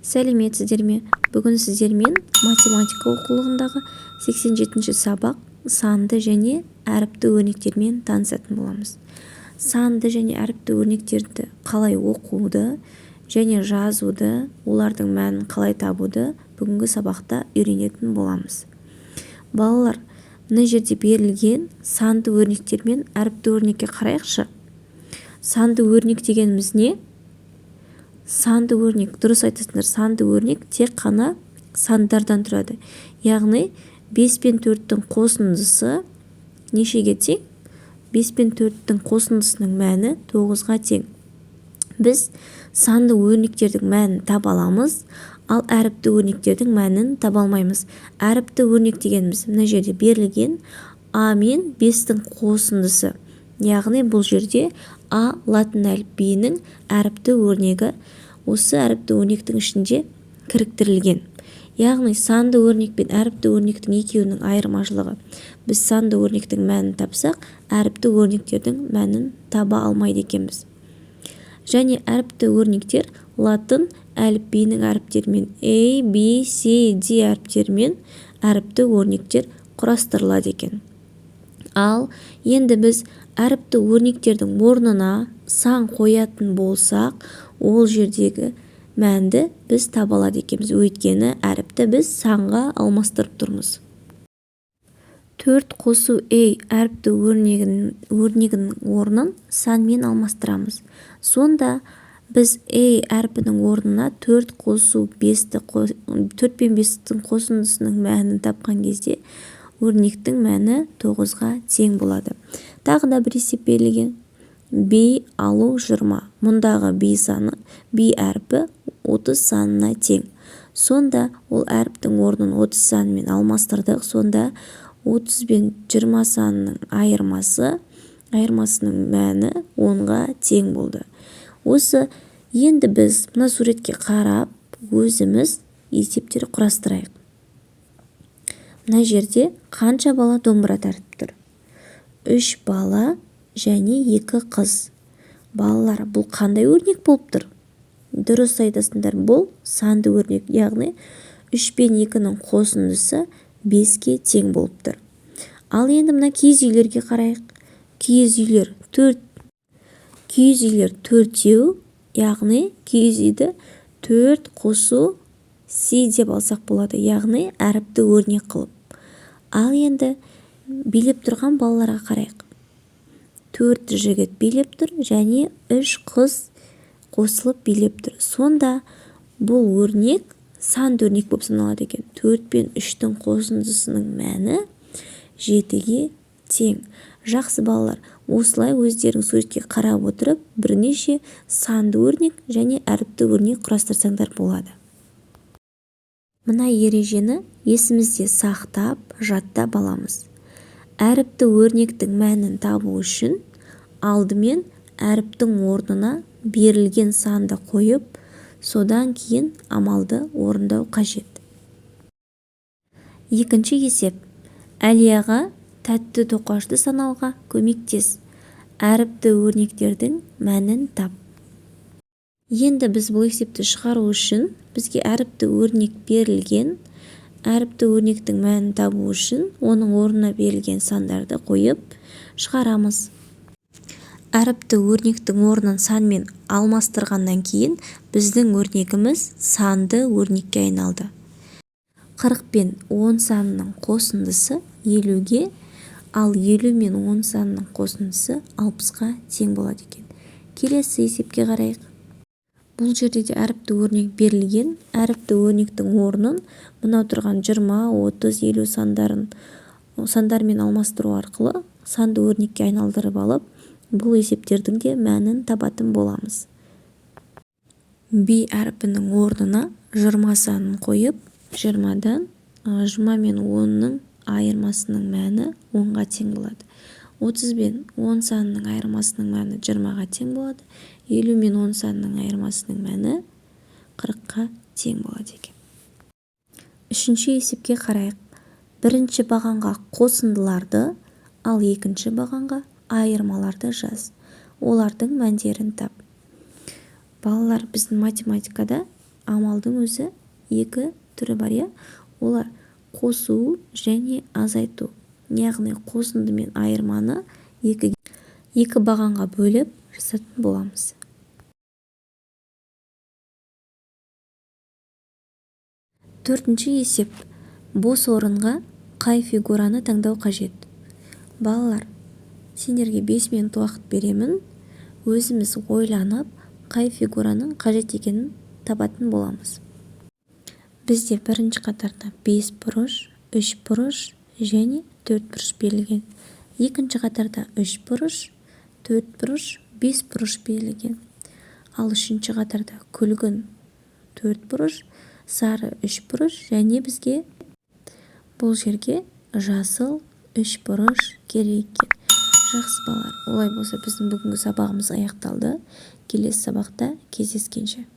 Сәлеметсіздер ме! Бүгін сіздермен математика оқулығындағы 87-ші сабақ, санды және әріпті өрнектермен танысатын боламыз. Санды және әріпті өрнектерді қалай оқуды және жазуды, олардың мәнін қалай табуды бүгінгі сабақта үйренетін боламыз. Балалар, мына жерде берілген санды өрнектер мен әріпті өрнекке қарайықшы. Санды өрнек дегеніміз не? Санды өрнек, дұрыс айтасыңдар, санды өрнек тек қана сандардан тұрады. Яғни 5 пен 4-тің қосындысы нешеге тең? 5 пен 4-тің қосындысының мәні 9-ға тең. Біз санды өрнектердің мәнін таба аламыз, ал әріпті өрнектердің мәнін таба алмаймыз. Әріпті өрнек дегеніміз мына жерде берілген А мен 5-тің қосындысы. Яғни бұл жерде А латын әліпбиінің әріпті өрнегі, осы әріпті өрнектің ішінде кіріктірілген. Яғни санды өрнек пен әріпті өрнектің екеуінің айырмашылығы: біз санды өрнектің мәнін тапсақ, әріпті өрнектердің мәнін таба алмайды екенбіз. Және әріпті өрнектер латын әліпбиінің әріптерімен, A, B, C, D әріптерімен әріпті өрнектер құрастырылады екен. Ал енді біз әріпті өрнектердің орнына сан қоятын болсақ, ол жердегі мәнді біз таба алады екенбіз, өйткені әріпті біз санға алмастырып тұрмыз. 4 қосу A әріпті өрнегінің орнын санмен алмастырамыз. Сонда біз A әрпінің орнына 4 қосу 5-ті, 4 пен 5-тің қосындысының мәнін тапқан кезде өрнектің мәні 9-ға тең болады. Тағы да бір есеп берілген. B алу 20. Мұндағы B саны, B әрпі 30 санына тең. Сонда ол әріптің орнын 30 санымен алмастырдық. Сонда 30 бен 20 санының айырмасының мәні 10-ға тең болды. Осы енді біз мына суретке қарап, өзіміз есептер құрастырайық. Мына жерде қанша бала домбыра тартып тұр? 3 бала және 2 қыз. Балалар, бұл қандай өрнек болып тұр? Дұрыс айтасыңдар, бұл санды өрнек. Яғни 3 пен 2-нің қосындысы 5-ке тең болып тұр. Ал енді мына киіз үйлерге қарайық. Киіз үйлер 4, киіз үйлер төртеу, яғни киіз үйді 4 қосу C деп алсақ болады, яғни әріпті өрнек қылып. Ал енді билеп тұрған балаларға қарайық. 4 жігіт билеп тұр және 3 қыз қосылып билеп тұр. Сонда бұл өрнек санды өрнек болып саналады екен. 4 пен 3-тің қосындысының мәні 7-ге тең. Жақсы, балалар, осылай өздерің суретке қарап отырып, бірнеше санды өрнек және әріпті өрнек құрастырсаңдар болады. Мына ережені есімізде сақтап, жаттап аламыз. Әріпті өрнектің мәнін табу үшін алдымен әріптің орнына берілген санды қойып, содан кейін амалды орындау қажет. Екінші есеп. Әлияға тәтті тоқашты санауға көмектес. Әріпті өрнектердің мәнін тап. Енді біз бұл есепті шығару үшін бізге әріпті өрнек берілген. Әріпті өрнектің мәнін табу үшін оның орнына берілген сандарды қойып шығарамыз. Әріпті өрнектің орнын санмен алмастырғаннан кейін біздің өрнегіміз санды өрнекке айналды. 40 пен 10 санының қосындысы 50-ге, ал 50 мен 10 санының қосындысы 60-қа тең болады екен. Келесі есепке қарайық. Бұл жерде де әріпті өрнек берілген. Әріпті өрнектің орнын мынау тұрған 20, 30, 50 сандармен алмастыру арқылы санды өрнекке айналдырып алып, бұл есептердің де мәнін табатын боламыз. B әрпінің орнына 20 санын қойып, 20 мен 10-ның айырмасының мәні 10-ға тең болады. 30 бен 10 санының айырмасының мәні 20-ға тең болады. 50 мен 10 санының айырмасының мәні 40-қа тең болады екен. Үшінші есепке қарайық. Бірінші бағанға қосындыларды, ал екінші бағанға айырмаларды жаз. Олардың мәндерін тап. Балалар, біздің математикада Амалдың өзі екі түрі бар, иә? Олар қосу және азайту. Яғни қосынды мен айырманы екі бағанға бөліп жазатын боламыз. Төртінші есеп. Бос орынға қай фигураны таңдау қажет? Балалар, сендерге 5 минут уақыт беремін. Өзіміз ойланып, қай фигураның қажет екенін табатын боламыз. Бізде бірінші қатарда 5 бұрыш, 3 бұрыш және 4 бұрыш берілген. Екінші қатарда 3 бұрыш, 4 бұрыш, 5 бұрыш берілген. Ал үшінші қатарда күлгін 4 бұрыш, сары 3 бұрыш және бізге бұл жерге жасыл 3 бұрыш керек екен. Жақсы балалар, олай болса біздің бүгінгі сабағымыз аяқталды. Келесі сабақта кездескенше.